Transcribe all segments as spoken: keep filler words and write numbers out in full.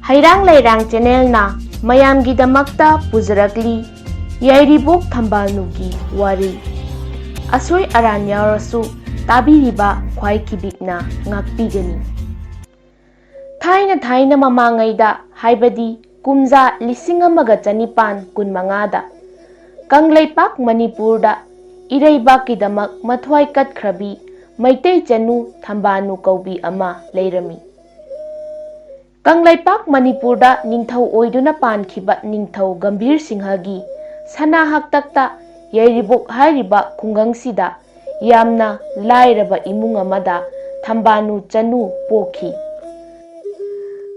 ꯍꯩꯔꯥꯡ ꯂꯩꯔꯥꯡ ꯆꯦꯅꯦꯜꯅ ꯃꯌꯥꯝꯒꯤꯗꯃꯛꯇ ꯄꯨꯖꯔꯛꯂꯤ ꯌꯥꯏꯔꯤꯕꯣꯛ ꯊꯝꯕꯥꯜꯅꯨꯒꯤ ꯋꯥꯔꯤ꯫ ꯑꯁꯣꯏ ꯑꯔꯥꯟ ꯌꯥꯎꯔꯁꯨ ꯇꯥꯕꯤꯔꯤꯕ ꯈ꯭ꯋꯥꯏ ꯀꯤꯕꯤꯛꯅ ꯉꯥꯛꯄꯤꯒꯅꯤ꯫ ꯊꯥꯏꯅ ꯊꯥꯏꯅ ꯃꯃꯥꯡꯉꯩꯗ, ꯍꯥꯏꯕꯗꯤ ꯀꯨꯝꯖꯥ ꯂꯤꯁꯤꯡ ꯑꯃꯒ ꯆꯅꯤꯄꯥꯟ ꯀꯨꯟꯃꯉꯥꯗ, ꯀꯪꯂꯩꯄꯥꯛ ꯃꯅꯤꯄꯨꯔꯗ ꯏꯔꯩꯕꯥꯛꯀꯤꯗꯃꯛ ꯃꯊ꯭ꯋꯥꯏ ꯀꯠꯈ꯭ꯔꯕꯤ ꯃꯩꯇꯩ ꯆꯅꯨ ꯊꯝꯕꯥꯜꯅꯨ ꯀꯧꯕꯤ ꯑꯃ ꯂꯩꯔꯝꯃꯤ꯫ ꯀꯪꯂꯩꯄꯥꯛ ꯃꯅꯤꯄꯨꯔꯗ ꯅꯤꯡꯊꯧ ꯑꯣꯏꯗꯨꯅ ꯄꯥꯟꯈꯤꯕ ꯅꯤꯡꯊꯧ ꯒꯝꯚꯤꯔ ꯁꯤꯡꯍꯒꯤ ꯁꯅꯥ ꯍꯥꯛꯇꯛꯇ ꯌꯥꯏꯔꯤꯕꯣꯛ ꯍꯥꯏꯔꯤꯕ ꯈꯨꯡꯒꯪꯁꯤꯗ ꯌꯥꯝꯅ ꯂꯥꯏꯔꯕ ꯏꯃꯨꯡ ꯑꯃꯗ ꯊꯝꯕꯥꯜꯅꯨ ꯆꯅꯨ ꯄꯣꯛꯈꯤ꯫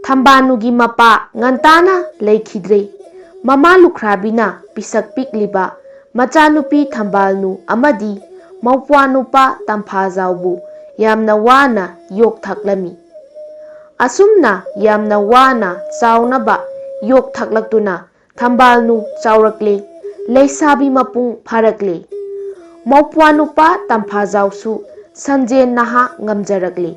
ꯊꯝꯕꯥꯜꯅꯨꯒꯤ ꯃꯄꯥ ꯉꯟꯇꯥꯅ ꯂꯩꯈꯤꯗ꯭ꯔꯦ꯫ ꯃꯃꯥ ꯂꯨꯈ꯭ꯔꯥꯕꯤꯅ ꯄꯤꯁꯛ ꯄꯤꯛꯂꯤꯕ ꯃꯆꯥꯅꯨꯄꯤ ꯊꯝꯕꯥꯜꯅꯨ ꯑꯃꯗꯤ ꯃꯧꯄ꯭ꯋꯥ ꯅꯨꯄꯥ ꯇꯝꯐꯥꯖꯥꯎꯕꯨ ꯌꯥꯝꯅ ꯋꯥꯅ ꯌꯣꯛ ꯊꯥꯛꯂꯝꯃꯤ꯫ ꯑꯁꯨꯝꯅ ꯌꯥꯝꯅ ꯋꯥꯅ ꯆꯥꯎꯅꯕ ꯌꯣꯛ ꯊꯥꯛꯂꯛꯇꯨꯅ ꯊꯝꯕꯥꯜꯅꯨ ꯆꯥꯎꯔꯛꯂꯦ, ꯂꯩꯁꯥꯕꯤ ꯃꯄꯨꯡ ꯐꯥꯔꯛꯂꯦ꯫ ꯃꯧꯄ꯭ꯋꯥ ꯅꯨꯄꯥ ꯇꯝꯐꯥꯖꯥꯎꯁꯨ ꯁꯟꯖꯦꯟ ꯅꯍꯥ ꯉꯝꯖꯔꯛꯂꯦ꯫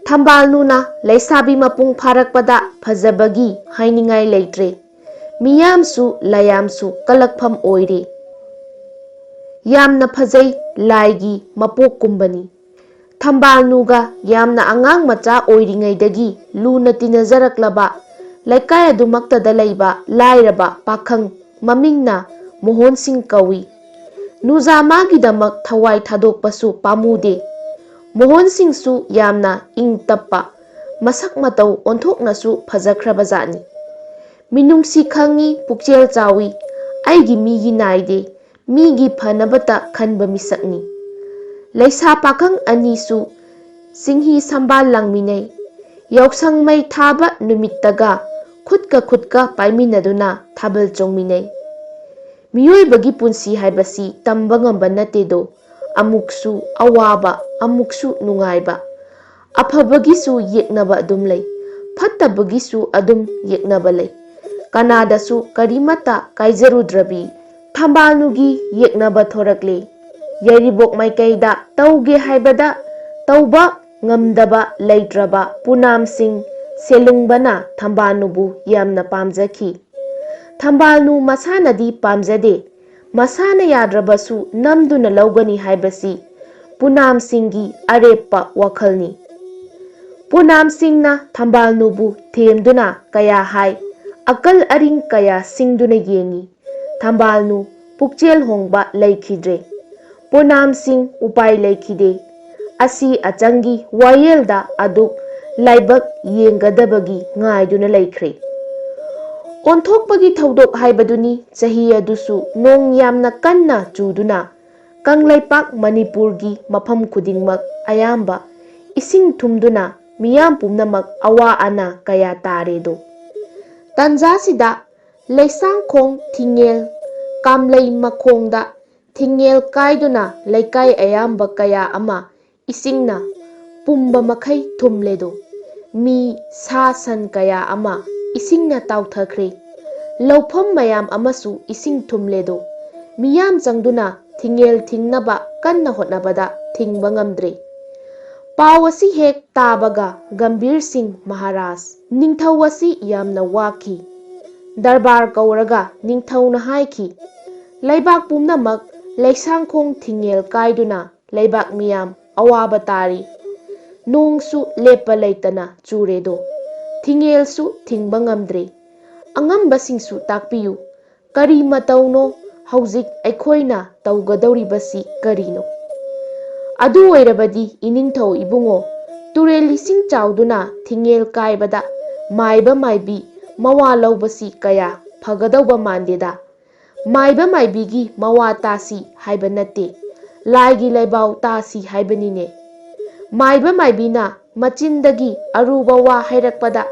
ꯊꯝꯕꯥꯜꯅꯨꯅ ꯂꯩꯁꯥꯕꯤ ꯃꯄꯨꯡ ꯐꯥꯔꯛꯄꯗ ꯐꯖꯕꯒꯤ ꯍꯥꯏꯅꯤꯡꯉꯥꯏ ꯂꯩꯇ꯭ꯔꯦ꯫ ꯃꯤꯌꯥꯝꯁꯨ ꯂꯥꯌꯥꯝꯁꯨ ꯀꯂꯛꯐꯝ ꯑꯣꯏꯔꯦ꯫ ꯌꯥꯝꯅ ꯐꯖꯩ, ꯂꯥꯏꯒꯤ ꯃꯄꯣꯛꯀꯨꯝꯕꯅꯤ꯫ ꯊꯝꯕꯥꯜꯅꯨꯒ ꯌꯥꯝꯅ ꯑꯉꯥꯡ ꯃꯆꯥ ꯑꯣꯏꯔꯤꯉꯩꯗꯒꯤ ꯂꯨꯅ ꯇꯤꯟꯅꯖꯔꯛꯂꯕ ꯂꯩꯀꯥꯏ ꯑꯗꯨꯃꯛꯇꯗ ꯂꯩꯕ ꯂꯥꯏꯔꯕ ꯄꯥꯈꯪ ꯃꯃꯤꯡꯅ ꯃꯣꯍꯣꯟ ꯁꯤꯡ ꯀꯧꯏ꯫ ꯅꯨꯖꯥ ꯃꯥꯒꯤꯗꯃꯛ ꯊꯋꯥꯏ ꯊꯥꯗꯣꯛꯄꯁꯨ ꯄꯥꯝꯃꯨꯗꯦ꯫ ꯃꯣꯍꯣꯟ ꯁꯤꯡꯁꯨ ꯌꯥꯝꯅ ꯏꯪ ꯇꯞꯄ, ꯃꯁꯛ ꯃꯇꯧ ꯑꯣꯟꯊꯣꯛꯅꯁꯨ ꯐꯖꯈ꯭ꯔꯕꯖꯥꯠꯅꯤ꯫ ꯃꯤꯅꯨꯡꯁꯤ ꯈꯪꯉꯤ, ꯄꯨꯛꯆꯦꯜ ꯆꯥꯎꯏ, ꯑꯩꯒꯤ ꯃꯤꯒꯤ ꯅꯥꯏꯗꯦ, ꯃꯤꯒꯤ ꯐꯅꯕꯇ ꯈꯟꯕ ꯃꯤꯁꯛꯅꯤ꯫ ꯂꯩꯁꯥ ꯄꯥꯈꯪ ꯑꯅꯤꯁꯨ ꯆꯤꯡꯍꯤ ꯁꯝꯕꯥꯜ ꯂꯥꯡꯃꯤꯟꯅꯩ꯫ ꯌꯥꯎꯁꯪ ꯃꯩ ꯊꯥꯕ ꯅꯨꯃꯤꯠꯇꯒ ꯈꯨꯠꯀ ꯈꯨꯠꯀ ꯄꯥꯏꯃꯤꯟꯅꯗꯨꯅ ꯊꯥꯕꯜ ꯆꯣꯡꯃꯤꯟꯅꯩ꯫ ꯃꯤꯑꯣꯏꯕꯒꯤ ꯄꯨꯟꯁꯤ ꯍꯥꯏꯕꯁꯤ ꯇꯝꯕ ꯉꯝꯕ ꯅꯠꯇꯦꯗꯣ꯫ ꯑꯃꯨꯛꯁꯨ ꯑꯋꯥꯕ, ꯑꯃꯨꯛꯁꯨ ꯅꯨꯡꯉꯥꯏꯕ꯫ ꯑꯐꯕꯒꯤꯁꯨ ꯌꯦꯛꯅꯕ ꯑꯗꯨꯝ ꯂꯩ, ꯐꯠꯇꯕꯒꯤꯁꯨ ꯑꯗꯨꯝ ꯌꯦꯛꯅꯕ ꯂꯩ꯫ ꯀꯅꯥꯗꯁꯨ ꯀꯔꯤꯃꯠꯇ ꯀꯥꯏꯖꯔꯨꯗ꯭ꯔꯕꯤ ꯊꯝꯕꯥꯜꯅꯨꯒꯤ ꯌꯦꯛꯅꯕ ꯊꯣꯔꯛꯂꯦ꯫ ꯌꯥꯏꯔꯤꯕꯣꯛ ꯃꯥꯏꯀꯩꯗ ꯇꯧꯒꯦ ꯍꯥꯏꯕꯗ ꯇꯧꯕ ꯉꯝꯗꯕ ꯂꯩꯇ꯭ꯔꯕ ꯄꯨꯅꯥꯝꯁꯤꯡ, ꯁꯦꯂꯨꯡꯕꯅ ꯊꯝꯕꯥꯜꯅꯨꯕꯨ ꯌꯥꯝꯅ ꯄꯥꯝꯖꯈꯤ꯫ ꯊꯝꯕꯥꯜꯅꯨ ꯃꯁꯥꯅꯗꯤ ꯄꯥꯝꯖꯗꯦ, ꯃꯁꯥꯅ ꯌꯥꯗ꯭ꯔꯕꯁꯨ ꯅꯝꯗꯨꯅ ꯂꯧꯒꯅꯤ ꯍꯥꯏꯕꯁꯤ ꯄꯨꯅꯥꯝꯁꯤꯡꯒꯤ ꯑꯔꯦꯞꯄ ꯋꯥꯈꯜꯅꯤ꯫ ꯄꯨꯅꯥꯝꯁꯤꯡꯅ ꯊꯝꯕꯥꯜꯅꯨꯕꯨ ꯊꯦꯝꯗꯨꯅ ꯀꯌꯥ ꯍꯥꯏ, ꯑꯀꯜ ꯑꯔꯤꯡ ꯀꯌꯥ ꯁꯤꯡꯗꯨꯅ ꯌꯦꯡꯉꯤ꯫ ꯊꯝꯕꯥꯜꯅꯨ ꯄꯨꯛꯆꯦꯜ ꯍꯣꯡꯕ ꯂꯩꯈꯤꯗ꯭ꯔꯦ꯫ ꯄꯨꯅꯥꯝꯁꯤꯡ ꯎꯄꯥꯏ ꯂꯩꯈꯤꯗꯦ꯫ ꯑꯁꯤ ꯑꯆꯪꯒꯤ ꯋꯥꯌꯦꯜꯗ ꯑꯗꯨꯛ ꯂꯥꯏꯕꯛ ꯌꯦꯡꯒꯗꯕꯒꯤ ꯉꯥꯏꯗꯨꯅ ꯂꯩꯈ꯭ꯔꯦ꯫ ꯑꯣꯟꯊꯣꯛꯄꯒꯤ ꯊꯧꯗꯣꯛ ꯍꯥꯏꯕꯗꯨꯅꯤ꯫ ꯆꯍꯤ ꯑꯗꯨꯁꯨ ꯅꯣꯡ ꯌꯥꯝꯅ ꯀꯟꯅ ꯆꯨꯗꯨꯅ ꯀꯪꯂꯩꯄꯥꯛ ꯃꯅꯤꯄꯨꯔꯒꯤ ꯃꯐꯝ ꯈꯨꯗꯤꯡꯃꯛ ꯑꯌꯥꯝꯕ ꯏꯁꯤꯡ ꯊꯨꯝꯗꯨꯅ ꯃꯤꯌꯥꯝ ꯄꯨꯝꯅꯃꯛ ꯑꯋꯥ ꯑꯅꯥ ꯀꯌꯥ ꯇꯥꯔꯦꯗꯣ꯫ ꯇꯟꯖꯥꯁꯤꯗ ꯂꯩꯁꯥꯡꯈꯣꯡ ꯊꯤꯡꯉꯦꯜ ꯀꯥꯝꯂꯩ ꯃꯈꯣꯡꯗ ꯊꯤꯡꯉꯦꯜ ꯀꯥꯏꯗꯨꯅ ꯂꯩꯀꯥꯏ ꯑꯌꯥꯝꯕ ꯀꯌꯥ ꯑꯃ ꯏꯁꯤꯡꯅ ꯄꯨꯝꯕ ꯃꯈꯩ ꯊꯨꯝꯂꯦꯗꯣ꯫ ꯃꯤ, ꯁꯥ ꯁꯟ ꯀꯌꯥ ꯑꯃ ꯏꯁꯤꯡꯅ ꯇꯥꯎꯊꯈ꯭ꯔꯦ꯫ ꯂꯧꯐꯝ ꯃꯌꯥꯝ ꯑꯃꯁꯨ ꯏꯁꯤꯡ ꯊꯨꯝꯂꯦꯗꯣ꯫ ꯃꯤꯌꯥꯝ ꯆꯪꯗꯨꯅ ꯊꯤꯡꯉꯦꯜ ꯊꯤꯡꯅꯕ ꯀꯟꯅ ꯍꯣꯠꯅꯕꯗ ꯊꯤꯡꯕ ꯉꯝꯗ꯭ꯔꯦ꯫ ꯄꯥꯎ ꯑꯁꯤ ꯍꯦꯛ ꯇꯥꯕꯒ ꯒꯝꯚꯤꯔ ꯁꯤꯡ ꯃꯍꯥꯔꯥꯖ ꯅꯤꯡꯊꯧ ꯑꯁꯤ ꯌꯥꯝꯅ ꯋꯥꯈꯤ꯫ ꯗꯔꯕꯥꯔ ꯀꯧꯔꯒ ꯅꯤꯡꯊꯧꯅ ꯍꯥꯏꯈꯤ, "ꯂꯩꯕꯥꯛ ꯄꯨꯝꯅꯃꯛ ꯂꯩꯁꯥꯡꯈꯣꯡ ꯊꯤꯡꯉꯦꯜ ꯀꯥꯏꯗꯨꯅ ꯂꯩꯕꯥꯛ ꯃꯤꯌꯥꯝ ꯑꯋꯥꯕ ꯇꯥꯔꯤ꯫ ꯅꯣꯡꯁꯨ ꯂꯦꯞꯄ ꯂꯩꯇꯅ ꯆꯨꯔꯦꯗꯣ꯫ ꯊꯤꯡꯉꯦꯜꯁꯨ ꯊꯤꯡꯕ ꯉꯝꯗ꯭ꯔꯦ꯫ ꯑꯉꯝꯕꯁꯤꯡꯁꯨ ꯇꯥꯛꯄꯤꯌꯨ꯫ ꯀꯔꯤ ꯃꯇꯧꯅꯣ? ꯍꯧꯖꯤꯛ ꯑꯩꯈꯣꯏꯅ ꯇꯧꯒꯗꯧꯔꯤꯕꯁꯤ ꯀꯔꯤꯅꯣ?" "ꯑꯗꯨ ꯑꯣꯏꯔꯕꯗꯤ ꯏꯅꯤꯡꯊꯧ ꯏꯕꯨꯡꯉꯣ, ꯇꯨꯔꯦꯜ ꯏꯁꯤꯡ ꯆꯥꯎꯗꯨꯅ ꯊꯤꯡꯉꯦꯜ ꯀꯥꯏꯕꯗ ꯃꯥꯏꯕ ꯃꯥꯏꯕꯤ ꯃꯋꯥ ꯂꯧꯕꯁꯤ ꯀꯌꯥ ꯐꯒꯗꯧꯕ ꯃꯥꯟꯗꯦꯗ꯫ ꯃꯥꯏꯕ ꯃꯥꯏꯕꯤꯒꯤ ꯃꯋꯥ ꯇꯥꯁꯤ ꯍꯥꯏꯕ ꯅꯠꯇꯦ, ꯂꯥꯏꯒꯤ ꯂꯩꯕꯥꯎ ꯇꯥꯁꯤ ꯍꯥꯏꯕꯅꯤꯅꯦ꯫ ꯃꯥꯏꯕ ꯃꯥꯏꯕꯤꯅ ꯃꯆꯤꯟꯗꯒꯤ ꯑꯔꯨꯕ ꯋꯥ ꯍꯥꯏꯔꯛꯄꯗ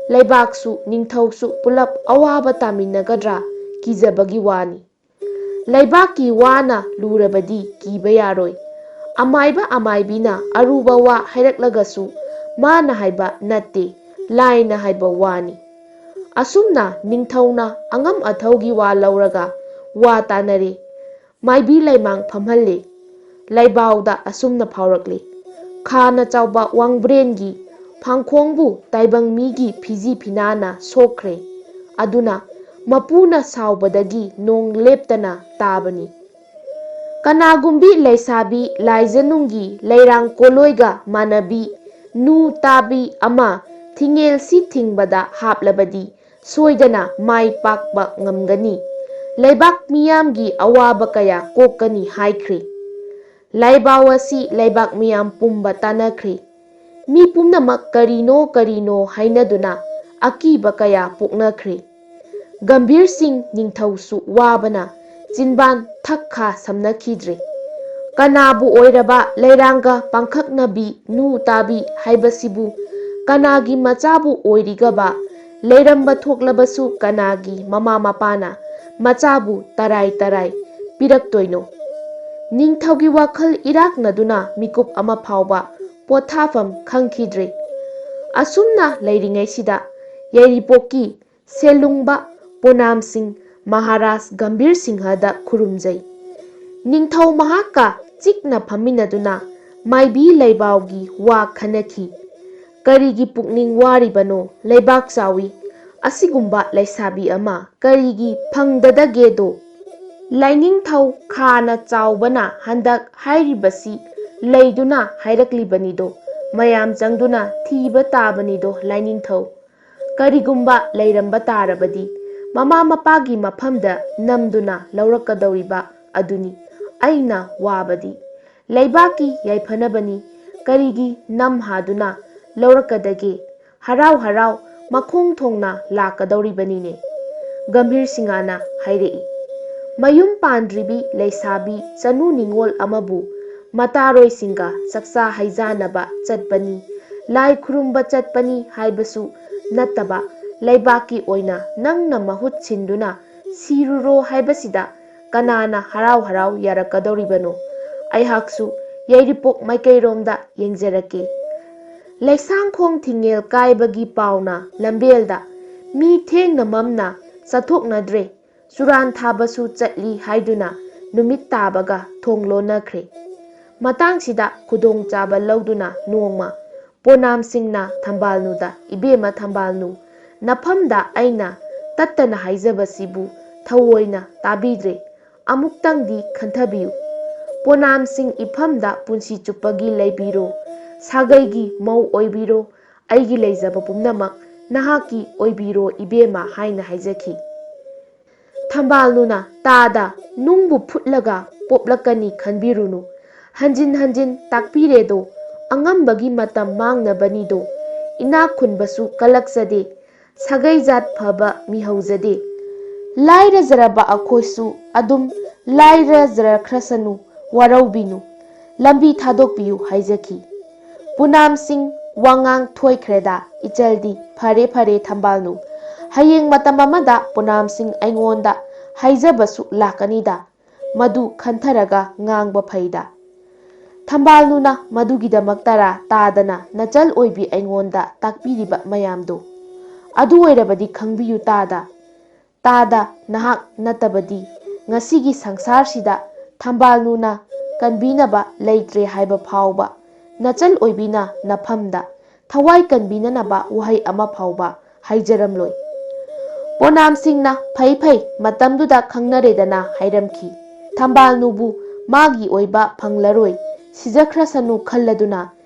ꯂꯩꯕꯥꯛꯁꯨ ꯅꯤꯡꯊꯧꯁꯨ ꯄꯨꯂꯞ ꯑꯋꯥꯕ ꯇꯥꯃꯤꯟꯅꯒꯗ꯭ꯔꯥ ꯀꯤꯖꯕꯒꯤ ꯋꯥꯅꯤ꯫ ꯂꯩꯕꯥꯛꯀꯤ ꯋꯥꯅ ꯂꯨꯔꯕꯗꯤ ꯀꯤꯕ ꯌꯥꯔꯣꯏ꯫ ꯑꯃꯥꯏꯕ ꯑꯃꯥꯏꯕꯤꯅ ꯑꯔꯨꯕ ꯋꯥ ꯍꯥꯏꯔꯛꯂꯒꯁꯨ ꯃꯥꯅ ꯍꯥꯏꯕ ꯅꯠꯇꯦ, ꯂꯥꯏꯅ ꯍꯥꯏꯕ ꯋꯥꯅꯤ꯫" ꯑꯁꯨꯝꯅ ꯅꯤꯡꯊꯧꯅ ꯑꯉꯝ ꯑꯊꯧꯒꯤ ꯋꯥ ꯂꯧꯔꯒ ꯋꯥ ꯇꯥꯅꯔꯦ꯫ ꯃꯥꯏꯕꯤ ꯂꯩꯃꯥꯡ ꯐꯝꯍꯜꯂꯦ꯫ ꯂꯩꯕꯥꯎꯗ ꯑꯁꯨꯝꯅ ꯐꯥꯎꯔꯛꯂꯦ, "ꯈꯥꯅ ꯆꯥꯎꯕ ꯋꯥꯡꯕ꯭ꯔꯦꯟꯒꯤ ꯐꯥꯡꯈꯣꯡꯕꯨ ꯇꯥꯏꯕꯪ ꯃꯤꯒꯤ ꯐꯤꯖꯤ ꯐꯤꯅꯥꯅ ꯁꯣꯛꯈ꯭ꯔꯦ꯫ ꯑꯗꯨꯅ ꯃꯄꯨꯅ ꯁꯥꯎꯕꯗꯒꯤ ꯅꯣꯡ ꯂꯦꯞꯇꯅ ꯇꯥꯕꯅꯤ꯫ ꯀꯅꯥꯒꯨꯝꯕꯤ ꯂꯩꯁꯥꯕꯤ ꯂꯥꯏꯖꯅꯨꯡꯒꯤ ꯂꯩꯔꯥꯡ ꯀꯣꯂꯣꯏꯒ ꯃꯥꯟꯅꯕꯤ ꯅꯨ ꯇꯥꯕꯤ ꯑꯃ ꯊꯤꯡꯉꯦꯜꯁꯤ ꯊꯤꯡꯕꯗ ꯍꯥꯞꯂꯕꯗꯤ ꯁꯣꯏꯗꯅ ꯃꯥꯏ ꯄꯥꯛꯄ ꯉꯝꯒꯅꯤ꯫ ꯂꯩꯕꯥꯛ ꯃꯤꯌꯥꯝꯒꯤ ꯑꯋꯥꯕ ꯀꯌꯥ ꯀꯣꯛꯀꯅꯤ ꯍꯥꯏꯈ꯭ꯔꯦ꯫ ꯂꯥꯏꯕꯥꯎ ꯑꯁꯤ ꯂꯩꯕꯥꯛ ꯃꯤꯌꯥꯝ ꯄꯨꯝꯕ ꯇꯥꯟꯅꯈ꯭ꯔꯦ꯫ ꯃꯤ ꯄꯨꯝꯅꯃꯛ ꯀꯔꯤꯅꯣ ꯀꯔꯤꯅꯣ ꯍꯥꯏꯅꯗꯨꯅ ꯑꯀꯤꯕ ꯀꯌꯥ ꯄꯣꯛꯅꯈ꯭ꯔꯦ꯫ ꯒꯝꯚꯤꯔ ꯁꯤꯡ ꯅꯤꯡꯊꯧꯁꯨ ꯋꯥꯕꯅ ꯆꯤꯟꯕꯥꯟ ꯊꯛ ꯈꯥ ꯁꯝꯅꯈꯤꯗ꯭ꯔꯦ꯫ ꯀꯅꯥꯕꯨ ꯑꯣꯏꯔꯕ ꯂꯩꯔꯥꯡꯒ ꯄꯥꯡꯈꯛꯅꯕꯤ ꯅꯨ ꯇꯥꯕꯤ ꯍꯥꯏꯕꯁꯤꯕꯨ ꯀꯅꯥꯒꯤ ꯃꯆꯥꯕꯨ ꯑꯣꯏꯔꯤꯒꯕ? ꯂꯩꯔꯝꯕ ꯊꯣꯛꯂꯕꯁꯨ ꯀꯅꯥꯒꯤ ꯃꯃꯥ ꯃꯄꯥꯅ ꯃꯆꯥꯕꯨ ꯇꯔꯥꯏ ꯇꯔꯥꯏ ꯄꯤꯔꯛꯇꯣꯏꯅꯣ? ꯅꯤꯡꯊꯧꯒꯤ ꯋꯥꯈꯜ ꯏꯔꯥꯛꯅꯗꯨꯅ ꯃꯤꯀꯨꯞ ꯑꯃ ꯐꯥꯎꯕ ꯄꯣꯊꯥꯐꯝ ꯈꯪꯈꯤꯗ꯭ꯔꯦ꯫ ꯑꯁꯨꯝꯅ ꯂꯩꯔꯤꯉꯩꯁꯤꯗ ꯌꯥꯏꯔꯤꯄꯣꯛꯀꯤ ꯁꯦꯜꯂꯨꯡꯕ ꯄꯣꯅꯥꯝꯁꯤꯡ ꯃꯍꯥꯔꯥꯖ ꯒꯝꯚꯤꯔ ꯁꯤꯡꯍꯗ ꯈꯨꯔꯨꯝꯖꯩ꯫ ꯅꯤꯡꯊꯧ ꯃꯍꯥꯛꯀ ꯆꯤꯛꯅ ꯐꯝꯃꯤꯟꯅꯗꯨꯅ ꯃꯥꯏꯕꯤ ꯂꯩꯕꯥꯎꯒꯤ ꯋꯥ ꯈꯟꯅꯈꯤ꯫ ꯀꯔꯤꯒꯤ ꯄꯨꯛꯅꯤꯡ ꯋꯥꯔꯤꯕꯅꯣ ꯂꯩꯕꯥꯛ ꯆꯥꯎꯏ? ꯑꯁꯤꯒꯨꯝꯕ ꯂꯩꯁꯥꯕꯤ ꯑꯃ ꯀꯔꯤꯒꯤ ꯐꯪꯗꯗꯒꯦꯗꯣ? ꯂꯥꯏꯅꯤꯡꯊꯧ ꯈꯥꯅ ꯆꯥꯎꯕꯅ ꯍꯟꯗꯛ ꯍꯥꯏꯔꯤꯕꯁꯤ ꯂꯩꯗꯨꯅ ꯍꯥꯏꯔꯛꯂꯤꯕꯅꯤꯗꯣ꯫ ꯃꯌꯥꯝ ꯆꯪꯗꯨꯅ ꯊꯤꯕ ꯇꯥꯕꯅꯤꯗꯣ ꯂꯥꯏꯅꯤꯡꯊꯧ꯫ ꯀꯔꯤꯒꯨꯝꯕ ꯂꯩꯔꯝꯕ ꯇꯥꯔꯕꯗꯤ ꯃꯃꯥ ꯃꯄꯥꯒꯤ ꯃꯐꯝꯗ ꯅꯝꯗꯨꯅ ꯂꯧꯔꯛꯀꯗꯧꯔꯤꯕ ꯑꯗꯨꯅꯤ ꯑꯩꯅ ꯋꯥꯕꯗꯤ꯫ ꯂꯩꯕꯥꯛꯀꯤ ꯌꯥꯏꯐꯅꯕꯅꯤ꯫ ꯀꯔꯤꯒꯤ ꯅꯝ ꯍꯥꯗꯨꯅ ꯂꯧꯔꯛꯀꯗꯒꯦ? ꯍꯔꯥꯎ ꯍꯔꯥꯎ ꯃꯈꯣꯡ ꯊꯣꯡꯅ ꯂꯥꯛꯀꯗꯧꯔꯤꯕꯅꯤꯅꯦ꯫ ꯒꯝꯚꯤꯔ ꯁꯤꯡꯍꯅ ꯍꯥꯏꯔꯛꯏ꯫ ꯃꯌꯨꯝ ꯄꯥꯟꯗ꯭ꯔꯤꯕꯤ ꯂꯩꯁꯥꯕꯤ ꯆꯅꯨ ꯅꯤꯉꯣꯜ ꯑꯃꯕꯨ ꯃꯇꯥꯔꯣꯏꯁꯤꯡꯒ ꯆꯥꯛꯆꯥ ꯍꯩꯖꯥꯅꯕ ꯆꯠꯄꯅꯤ, ꯂꯥꯏ ꯈꯨꯔꯨꯝꯕ ꯆꯠꯄꯅꯤ ꯍꯥꯏꯕꯁꯨ ꯅꯠꯇꯕ, ꯂꯩꯕꯥꯛꯀꯤ ꯑꯣꯏꯅ ꯅꯪꯅ ꯃꯍꯨꯠ ꯁꯤꯟꯗꯨꯅ ꯁꯤꯔꯨꯔꯣ ꯍꯥꯏꯕꯁꯤꯗ ꯀꯅꯥꯅ ꯍꯔꯥꯎ ꯍꯔꯥꯎ ꯌꯥꯔꯛꯀꯗꯧꯔꯤꯕꯅꯣ? ꯑꯩꯍꯥꯛꯁꯨ ꯌꯥꯏꯔꯤꯄꯣꯛ ꯃꯥꯏꯀꯩꯔꯣꯝꯗ ꯌꯦꯡꯖꯔꯛꯀꯦ꯫ ꯂꯩꯁꯥꯡꯈꯣꯡ ꯊꯤꯡꯉꯦꯜ ꯀꯥꯏꯕꯒꯤ ꯄꯥꯎꯅ ꯂꯝꯕꯦꯜꯗ ꯃꯤ ꯊꯦꯡꯅ ꯃꯝꯅ ꯆꯠꯊꯣꯛꯅꯗ꯭ꯔꯦ꯫ ꯆꯨꯔꯥꯟ ꯊꯥꯕꯁꯨ ꯆꯠꯂꯤ ꯍꯥꯏꯗꯨꯅ ꯅꯨꯃꯤꯠ ꯇꯥꯕꯒ ꯊꯣꯡ ꯂꯣꯟꯅꯈ꯭ꯔꯦ꯫ ꯃꯇꯥꯡꯁꯤꯗ ꯈꯨꯗꯣꯡꯆꯥꯕ ꯂꯧꯗꯨꯅ ꯅꯣꯡꯃ ꯄꯣꯅꯥꯝ ꯁꯤꯡꯅ ꯊꯝꯕꯥꯜꯅꯨꯗ, "ꯏꯕꯦꯝꯃ ꯊꯝꯕꯥꯜꯅꯨ, ꯅꯐꯝꯗ ꯑꯩꯅ ꯇꯠꯇꯅ ꯍꯥꯏꯖꯕꯁꯤꯕꯨ ꯊꯑꯣꯏꯅ ꯇꯥꯕꯤꯗ꯭ꯔꯦ꯫ ꯑꯃꯨꯛꯇꯪꯗꯤ ꯈꯟꯊꯕꯤꯌꯨ꯫ ꯄꯣꯅꯥꯝ ꯁꯤꯡ ꯏꯐꯝꯗ ꯄꯨꯟꯁꯤ ꯆꯨꯞꯄꯒꯤ ꯂꯩꯕꯤꯔꯣ꯫ ꯁꯥꯒꯩꯒꯤ ꯃꯧ ꯑꯣꯏꯕꯤꯔꯣ꯫ ꯑꯩꯒꯤ ꯂꯩꯖꯕ ꯄꯨꯝꯅꯃꯛ ꯅꯍꯥꯛꯀꯤ ꯑꯣꯏꯕꯤꯔꯣ ꯏꯕꯦꯝꯃ" ꯍꯥꯏꯅ ꯍꯥꯏꯖꯈꯤ꯫ ꯊꯝꯕꯥꯜꯅꯨꯅ, "ꯇꯥꯗ, ꯅꯨꯡꯕꯨ ꯐꯨꯠꯂꯒ ꯄꯣꯞꯂꯛꯀꯅꯤ ꯈꯟꯕꯤꯔꯨꯅꯨ꯫ ꯍꯟꯖꯤꯟ ꯍꯟꯖꯤꯟ ꯇꯥꯛꯄꯤꯔꯦꯗꯣ, ꯑꯉꯝꯕꯒꯤ ꯃꯇꯝ ꯃꯥꯡꯅꯕꯅꯤꯗꯣ꯫ ꯏꯅꯥꯛ ꯈꯨꯟꯕꯁꯨ ꯀꯜꯂꯛꯆꯗꯦ, ꯁꯥꯒꯩ ꯖꯥꯠ ꯐꯕ ꯃꯤꯍꯧꯖꯗꯦ꯫ ꯂꯥꯏꯔꯖꯔꯕ ꯑꯩꯈꯣꯏꯁꯨ ꯑꯗꯨꯝ ꯂꯥꯏꯔꯖꯔꯛꯈ꯭ꯔꯁꯅꯨ, ꯋꯥꯔꯧꯕꯤꯅꯨ, ꯂꯝꯕꯤ ꯊꯥꯗꯣꯛꯄꯤꯌꯨ" ꯍꯥꯏꯖꯈꯤ꯫ ꯄꯨꯅꯥꯝ ꯁꯤꯡ, "ꯋꯥꯉꯥꯡ ꯊꯣꯏꯈ꯭ꯔꯦꯗ ꯏꯆꯜꯗꯤ꯫ ꯐꯔꯦ ꯐꯔꯦ ꯊꯝꯕꯥꯜꯅꯨ, ꯍꯌꯦꯡ ꯃꯇꯝ ꯑꯃꯗ ꯄꯨꯅꯥꯝ ꯁꯤꯡ ꯑꯩꯉꯣꯟꯗ ꯍꯥꯏꯖꯕꯁꯨ ꯂꯥꯛꯀꯅꯤꯗ, ꯃꯗꯨ ꯈꯟꯊꯔꯒ ꯉꯥꯡꯕ ꯐꯩꯗ"꯫ ꯊꯝꯕꯥꯜꯅꯨꯅ, "ꯃꯗꯨꯒꯤꯗꯃꯛꯇꯔꯥ ꯇꯥꯗꯅ ꯅꯆꯜ ꯑꯣꯏꯕꯤ ꯑꯩꯉꯣꯟꯗ ꯇꯥꯛꯄꯤꯔꯤꯕ ꯃꯌꯥꯝꯗꯨ? ꯑꯗꯨ ꯑꯣꯏꯔꯕꯗꯤ ꯈꯪꯕꯤꯌꯨ ꯇꯥꯗ, ꯇꯥꯗ, ꯅꯍꯥꯛ ꯅꯠꯇꯕꯗꯤ ꯉꯁꯤꯒꯤ ꯁꯪꯁꯥꯔꯁꯤꯗ ꯊꯝꯕꯥꯜꯅꯨꯅ ꯀꯟꯕꯤꯅꯕ ꯂꯩꯇ꯭ꯔꯦ ꯍꯥꯏꯕ ꯐꯥꯎꯕ ꯅꯆꯜ ꯑꯣꯏꯕꯤꯅ ꯅꯐꯝꯗ ꯊꯋꯥꯏ ꯀꯟꯕꯤꯅꯅꯕ ꯋꯥꯍꯩ ꯑꯃ ꯐꯥꯎꯕ ꯍꯥꯏꯖꯔꯝꯂꯣꯏ"꯫ ꯄꯣꯅꯥꯝ ꯁꯤꯡꯅ, "ꯐꯩ ꯐꯩ, ꯃꯇꯝꯗꯨꯗ ꯈꯪꯅꯔꯦꯗꯅ" ꯍꯥꯏꯔꯝꯈꯤ꯫ ꯊꯝꯕꯥꯜꯅꯨꯕꯨ ꯃꯥꯒꯤ ꯑꯣꯏꯕ ꯐꯪꯂꯔꯣꯏ, ꯁꯤꯖꯈ꯭ꯔꯁꯅꯨ ꯈꯜꯂꯗꯨꯅ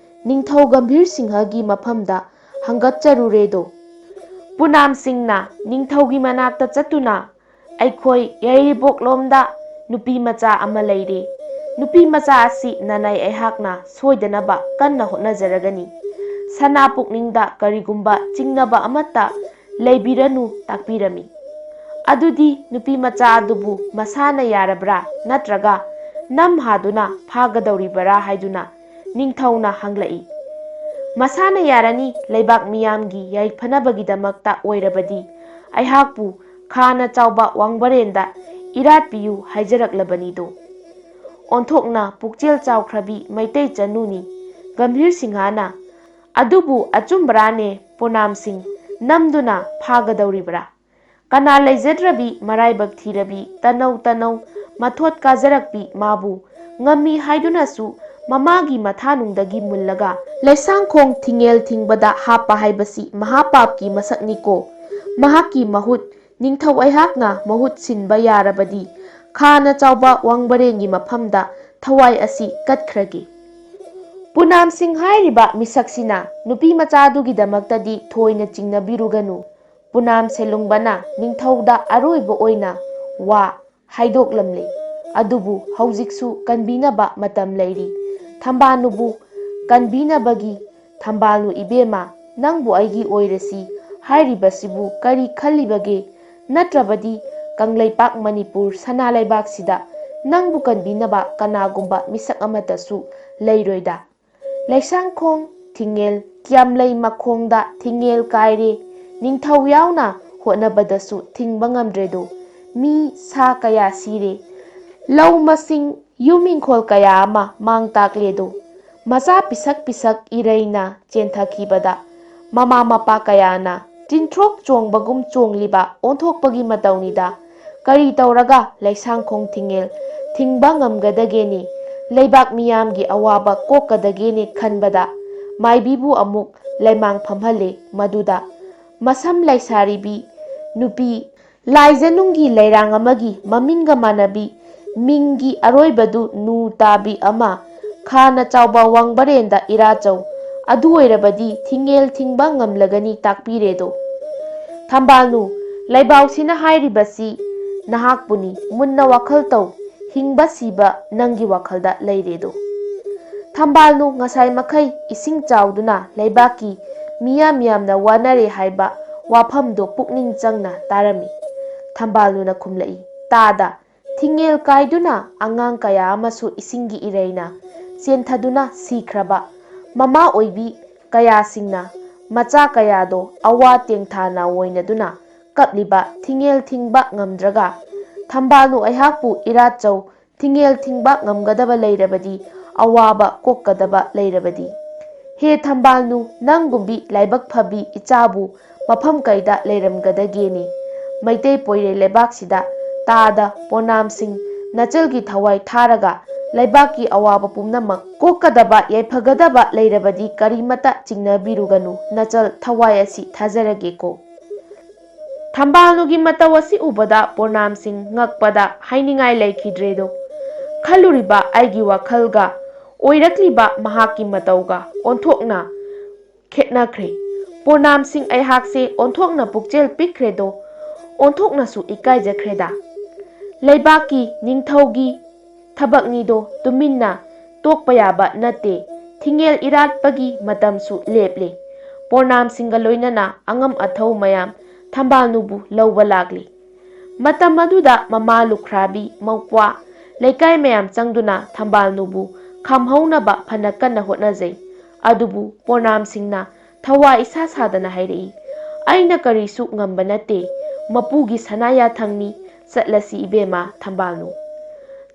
ꯅꯤꯡꯊꯧ ꯒꯝꯚꯤꯔ ꯁꯤꯡꯍꯒꯤ ꯃꯐꯝꯗ ꯍꯪꯒꯠꯆꯔꯨꯔꯦꯗꯣ꯫ ꯄꯨꯅꯥꯝ ꯁꯤꯡꯅ ꯅꯤꯡꯊꯧꯒꯤ ꯃꯅꯥꯛꯇ ꯆꯠꯇꯨꯅ, "ꯑꯩꯈꯣꯏ ꯌꯥꯏꯔꯤꯄꯣꯛꯂꯣꯝꯗ ꯅꯨꯄꯤ ꯃꯆꯥ ꯑꯃ ꯂꯩꯔꯦ꯫ ꯅꯨꯄꯤ ꯃꯆꯥ ꯑꯁꯤ ꯅꯅꯥꯏ ꯑꯩꯍꯥꯛꯅ ꯁꯣꯏꯗꯅꯕ ꯀꯟꯅ ꯍꯣꯠꯅꯖꯔꯒꯅꯤ꯫ ꯁꯅꯥ ꯄꯨꯛꯅꯤꯡꯗ ꯀꯔꯤꯒꯨꯝꯕ ꯆꯤꯡꯅꯕ ꯑꯃꯠꯇ ꯂꯩꯕꯤꯔꯅꯨ" ꯇꯥꯛꯄꯤꯔꯝꯃꯤ꯫ ꯑꯗꯨꯗꯤ ꯅꯨꯄꯤ ꯃꯆꯥ ꯑꯗꯨꯕꯨ ꯃꯁꯥꯅ ꯌꯥꯔꯕ꯭ꯔꯥ ꯅꯠꯇ꯭ꯔꯒ ꯅꯝ ꯍꯥꯗꯨꯅ ꯐꯥꯒꯗꯧꯔꯤꯕꯔꯥ ꯍꯥꯏꯗꯨꯅ ꯅꯤꯡꯊꯧꯅ ꯍꯪꯂꯛꯏ꯫ "ꯃꯁꯥꯅ ꯌꯥꯔꯅꯤ, ꯂꯩꯕꯥꯛ ꯃꯤꯌꯥꯝꯒꯤ ꯌꯥꯏꯐꯅꯕꯒꯤꯗꯃꯛꯇ ꯑꯣꯏꯔꯕꯗꯤ ꯑꯩꯍꯥꯛꯄꯨ ꯈꯥꯅ ꯆꯥꯎꯕ ꯋꯥꯡꯕꯔꯦꯟꯗ ꯏꯔꯥꯠꯄꯤꯌꯨ ꯍꯥꯏꯖꯔꯛꯂꯕꯅꯤꯗꯣ"꯫ ꯑꯣꯟꯊꯣꯛꯅ ꯄꯨꯛꯆꯦꯜ ꯆꯥꯎꯈ꯭ꯔꯕꯤ ꯃꯩꯇꯩ ꯆꯅꯨꯅꯤ ꯒꯝꯚꯤꯔ ꯁꯤꯡꯍꯅ꯫ "ꯑꯗꯨꯕꯨ ꯑꯆꯨꯝꯕꯔꯥꯅꯦ ꯄꯣꯅꯥꯝ ꯁꯤꯡ, ꯅꯝꯗꯨꯅ ꯐꯥꯒꯗꯧꯔꯤꯕꯔꯥ? ꯀꯅꯥ ꯂꯩꯖꯗ꯭ꯔꯕꯤ ꯃꯔꯥꯏꯕꯛ ꯊꯤꯔꯕꯤ ꯇꯅꯧ ꯇꯅꯧ ꯃꯊꯣꯠ ꯀꯥꯖꯔꯛꯄꯤ ꯃꯥꯕꯨ ꯉꯝꯃꯤ ꯍꯥꯏꯗꯨꯅꯁꯨ ꯃꯃꯥꯒꯤ ꯃꯊꯥꯅꯨꯡꯗꯒꯤ ꯃꯨꯜꯂꯒ ꯂꯩꯁꯥꯡꯈꯣꯡ ꯊꯤꯡꯉꯦꯜ ꯊꯤꯡꯕꯗ ꯍꯥꯞꯄ ꯍꯥꯏꯕꯁꯤ ꯃꯍꯥꯄꯥꯞꯀꯤ ꯃꯁꯛꯅꯤꯀꯣ꯫ ꯃꯍꯥꯛꯀꯤ ꯃꯍꯨꯠ ꯅꯤꯡꯊꯧ ꯑꯩꯍꯥꯛꯅ ꯃꯍꯨꯠ ꯁꯤꯟꯕ ꯌꯥꯔꯕꯗꯤ ꯈꯥꯅ ꯆꯥꯎꯕ ꯋꯥꯡꯕꯔꯦꯟꯒꯤ ꯃꯐꯝꯗ ꯊꯋꯥꯏ ꯑꯁꯤ ꯀꯠꯈ꯭ꯔꯒꯦ꯫ ꯄꯨꯅꯥꯝꯁꯤꯡ ꯍꯥꯏꯔꯤꯕ ꯃꯤꯁꯛꯁꯤꯅ ꯅꯨꯄꯤ ꯃꯆꯥꯗꯨꯒꯤꯗꯃꯛꯇꯗꯤ ꯊꯣꯏꯅ ꯆꯤꯡꯅꯕꯤꯔꯨꯒꯅꯨ꯫ ꯄꯨꯅꯥꯝ ꯁꯦꯂꯨꯡꯕꯅ ꯅꯤꯡꯊꯧꯗ ꯑꯔꯣꯏꯕ ꯑꯣꯏꯅ ꯋꯥ ꯍꯥꯏꯗꯣꯛꯂꯝꯂꯦ꯫ ꯑꯗꯨꯕꯨ ꯍꯧꯖꯤꯛꯁꯨ ꯀꯟꯕꯤꯅꯕ ꯃꯇꯝ ꯂꯩꯔꯤ꯫ ꯊꯝꯕꯥꯜꯅꯨꯕꯨ ꯀꯟꯕꯤꯅꯕꯒꯤ ꯊꯝꯕꯥꯜꯅꯨ ꯏꯕꯦꯝꯃ, ꯅꯪꯕꯨ ꯑꯩꯒꯤ ꯑꯣꯏꯔꯁꯤ ꯍꯥꯏꯔꯤꯕꯁꯤꯕꯨ ꯀꯔꯤ ꯈꯜꯂꯤꯕꯒꯦ? ꯅꯠꯇ꯭ꯔꯕꯗꯤ ꯀꯪꯂꯩꯄꯥꯛ ꯃꯅꯤꯄꯨꯔ ꯁꯅꯥ ꯂꯩꯕꯥꯛꯁꯤꯗ ꯅꯪꯕꯨ ꯀꯟꯕꯤꯅꯕ ꯀꯅꯥꯒꯨꯝꯕ ꯃꯤꯁꯛ ꯑꯃꯠꯇꯁꯨ ꯂꯩꯔꯣꯏꯗ꯫ ꯂꯩꯁꯥꯡꯈꯣꯡ ꯊꯤꯡꯉꯦꯜ ꯀꯤꯌꯥꯝꯂꯩ ꯃꯈꯣꯡꯗ ꯊꯤꯡꯉꯦꯜ ꯀꯥꯏꯔꯦ꯫ ꯅꯤꯡꯊꯧ ꯌꯥꯎꯅ ꯍꯣꯠꯅꯕꯗꯁꯨ ꯊꯤꯡꯕ ꯉꯝꯗ꯭ꯔꯦꯗꯣ꯫ ꯃꯤ ꯁꯥ ꯀꯌꯥ ꯁꯤꯔꯦ꯫ ꯂꯧ ꯃꯁꯤꯡ ꯌꯨꯝ ꯏꯪꯈꯣꯜ ꯀꯌꯥ ꯑꯃ ꯃꯥꯡ ꯇꯥꯛꯂꯦꯗꯣ꯫ ꯃꯆꯥ ꯄꯤꯁꯛ ꯄꯤꯁꯛ ꯏꯔꯩꯅ ꯆꯦꯟꯊꯈꯤꯕꯗ ꯃꯃꯥ ꯃꯄꯥ ꯀꯌꯥꯅ ꯇꯤꯟꯊ꯭ꯔꯣꯛ ꯆꯣꯡꯕꯒꯨꯝ ꯆꯣꯡꯂꯤꯕ ꯑꯣꯟꯊꯣꯛꯄꯒꯤ ꯃꯇꯧꯅꯤꯗ꯫ ꯀꯔꯤ ꯇꯧꯔꯒ ꯂꯩꯁꯥꯡꯈꯣꯡ ꯊꯤꯡꯉꯦꯜ ꯊꯤꯡꯕ ꯉꯝꯒꯗꯒꯦꯅꯦ? ꯂꯩꯕꯥꯛ ꯃꯤꯌꯥꯝꯒꯤ ꯑꯋꯥꯕ ꯀꯣꯛꯀꯗꯒꯦꯅꯦ ꯈꯟꯕꯗ ꯃꯥꯏꯕꯤꯕꯨ ꯑꯃꯨꯛ ꯂꯩꯃꯥꯡ ꯐꯝꯍꯜꯂꯦ꯫ ꯃꯗꯨꯗ ꯃꯁꯝ ꯂꯩꯁꯥꯔꯤꯕꯤ ꯅꯨꯄꯤ ꯂꯥꯏꯖꯅꯨꯡꯒꯤ ꯂꯩꯔꯥꯡ ꯑꯃꯒꯤ ꯃꯃꯤꯡꯒ ꯃꯥꯟꯅꯕꯤ, ꯃꯤꯡꯒꯤ ꯑꯔꯣꯏꯕꯗꯨ ꯅꯨ ꯇꯥꯕꯤ ꯑꯃ, ꯈꯥꯅ ꯆꯥꯎꯕ ꯋꯥꯡꯕꯔꯦꯟꯗ ꯏꯔꯥꯆꯧ, ꯑꯗꯨ ꯑꯣꯏꯔꯕꯗꯤ ꯊꯤꯡꯉꯦꯜ ꯊꯤꯡꯕ ꯉꯝꯂꯒꯅꯤ ꯇꯥꯛꯄꯤꯔꯦꯗꯣ꯫ ꯊꯝꯕꯥꯜꯅꯨ, ꯂꯩꯕꯥꯎꯁꯤꯅ ꯍꯥꯏꯔꯤꯕꯁꯤ ꯅꯍꯥꯛꯄꯨꯅꯤ꯫ ꯃꯨꯟꯅ ꯋꯥꯈꯜ ꯇꯧ꯫ ꯍꯤꯡꯕ ꯁꯤꯕ ꯅꯪꯒꯤ ꯋꯥꯈꯜꯗ ꯂꯩꯔꯦꯗꯣ꯫ ꯊꯝꯕꯥꯜꯅꯨ ꯉꯁꯥꯏ ꯃꯈꯩ ꯏꯁꯤꯡ ꯆꯥꯎꯗꯨꯅ ꯂꯩꯕꯥꯛꯀꯤ ꯃꯤꯌꯥꯝ ꯌꯥꯝꯅ ꯋꯥꯅꯔꯦ ꯍꯥꯏꯕ ꯋꯥꯐꯝꯗꯣ ꯄꯨꯛꯅꯤꯡ ꯆꯪꯅ ꯇꯥꯔꯝꯃꯤ꯫ ꯊꯝꯕꯥꯜꯅꯨꯅ ꯈꯨꯝꯂꯛꯏ, ꯇꯥꯗ, ꯊꯤꯡꯉꯦꯜ ꯀꯥꯏꯗꯨꯅ ꯑꯉꯥꯡ ꯀꯌꯥ ꯑꯃꯁꯨ ꯏꯁꯤꯡꯒꯤ ꯏꯔꯩꯅ ꯆꯦꯟꯊꯗꯨꯅ ꯁꯤꯈ꯭ꯔꯕ ꯃꯃꯥ ꯑꯣꯏꯕꯤ ꯀꯌꯥꯁꯤꯡꯅ ꯃꯆꯥ ꯀꯌꯥꯗꯣ ꯑꯋꯥ ꯇꯦꯡꯊꯥ ꯅꯥꯑꯣꯏꯅꯗꯨꯅ ꯀꯞꯂꯤꯕ ꯊꯤꯡꯉꯦꯜ ꯊꯤꯡꯕ ꯉꯝꯗ꯭ꯔꯒ ꯊꯝꯕꯥꯜꯅꯨ ꯑꯩꯍꯥꯛꯄꯨ ꯏꯔꯥꯠꯆꯧ ꯊꯤꯡꯉꯦꯜ ꯊꯤꯡꯕ ꯉꯝꯒꯗꯕ ꯂꯩꯔꯕꯗꯤ, ꯑꯋꯥꯕ ꯀꯣꯛꯀꯗꯕ ꯂꯩꯔꯕꯗꯤ꯫ ꯍꯦ ꯊꯝꯕꯥꯜꯅꯨ, ꯅꯪꯒꯨꯝꯕꯤ ꯂꯥꯏꯕꯛ ꯐꯕꯤ ꯏꯆꯥꯕꯨ ꯃꯐꯝ ꯀꯩꯗ ꯂꯩꯔꯝꯒꯗꯒꯦꯅꯦ? ꯃꯩꯇꯩ ꯄꯣꯏꯔꯩ ꯂꯩꯕꯥꯛꯁꯤꯗ ꯇꯥꯗ ꯄꯣꯅꯥꯝꯁꯤꯡ ꯅꯆꯜꯒꯤ ꯊꯋꯥꯏ ꯊꯥꯔꯒ ꯂꯩꯕꯥꯛꯀꯤ ꯑꯋꯥꯕ ꯄꯨꯝꯅꯃꯛ ꯀꯣꯛꯀꯗꯕ ꯌꯥꯏꯐꯒꯗꯕ ꯂꯩꯔꯕꯗꯤ ꯀꯔꯤꯃꯠꯇ ꯆꯤꯡꯅꯕꯤꯔꯨꯒꯅꯨ, ꯅꯆꯜ ꯊꯋꯥꯏ ꯑꯁꯤ ꯊꯥꯖꯔꯒꯦꯀꯣ꯫ ꯊꯝꯕꯥꯜꯅꯨꯒꯤ ꯃꯇꯧ ꯑꯁꯤ ꯎꯕꯗ ꯄꯣꯔꯅꯥꯝꯁꯤꯡ ꯉꯛꯄꯗ ꯍꯥꯏꯅꯤꯡꯉꯥꯏ ꯂꯩꯈꯤꯗ꯭ꯔꯦꯗꯣ꯫ ꯈꯜꯂꯨꯔꯤꯕ ꯑꯩꯒꯤ ꯋꯥꯈꯜꯒ ꯑꯣꯏꯔꯛꯂꯤꯕ ꯃꯍꯥꯛꯀꯤ ꯃꯇꯧꯒ ꯑꯣꯟꯊꯣꯛꯅ ꯈꯦꯠꯅꯈ꯭ꯔꯦ꯫ ꯄꯣꯔꯅꯥꯝꯁꯤꯡ ꯑꯩꯍꯥꯛꯁꯦ ꯑꯣꯟꯊꯣꯛꯅ ꯄꯨꯛꯆꯦꯜ ꯄꯤꯛꯈ꯭ꯔꯦꯗꯣ, ꯑꯣꯟꯊꯣꯛꯅꯁꯨ ꯏꯀꯥꯏꯖꯈ꯭ꯔꯦꯗ꯫ ꯂꯩꯕꯥꯛꯀꯤ ꯅꯤꯡꯊꯧꯒꯤ ꯊꯕꯛꯅꯤꯗꯣ, ꯇꯨꯃꯤꯟꯅ ꯇꯣꯛꯄ ꯌꯥꯕ ꯅꯠꯇꯦ꯫ ꯊꯤꯡꯉꯦꯜ ꯏꯔꯥꯠꯄꯒꯤ ꯃꯇꯝꯁꯨ ꯂꯦꯞꯂꯦ꯫ ꯄꯣꯔꯅꯥꯝꯁꯤꯡꯒ ꯂꯣꯏꯅꯅ ꯑꯉꯝ ꯑꯊꯧ ꯃꯌꯥꯝ ꯊꯝꯕꯥꯜꯅꯨꯕꯨ ꯂꯧꯕ ꯂꯥꯛꯂꯤ꯫ ꯃꯇꯝ ꯑꯗꯨꯗ ꯃꯃꯥ ꯂꯨꯈ꯭ꯔꯥꯕꯤ, ꯃꯧꯄ꯭ꯋꯥ, ꯂꯩꯀꯥꯏ ꯃꯌꯥꯝ ꯆꯪꯗꯨꯅ ꯊꯝꯕꯥꯜꯅꯨꯕꯨ ꯈꯥꯝꯍꯧꯅꯕ ꯐꯅ ꯀꯟꯅ ꯍꯣꯠꯅꯖꯩ꯫ ꯑꯗꯨꯕꯨ ꯄꯣꯔꯅꯥꯝꯁꯤꯡꯅ ꯊꯋꯥ ꯏꯁꯥ ꯁꯥꯗꯅ ꯍꯥꯏꯔꯛꯏ, "ꯑꯩꯅ ꯀꯔꯤꯁꯨ ꯉꯝꯕ ꯅꯠꯇꯦ, ꯃꯄꯨꯒꯤ ꯁꯅꯥ ꯌꯥꯊꯪꯅꯤ, ꯆꯠꯂꯁꯤ ꯏꯕꯦꯝꯃ ꯊꯝꯕꯥꯜꯅꯨ꯫"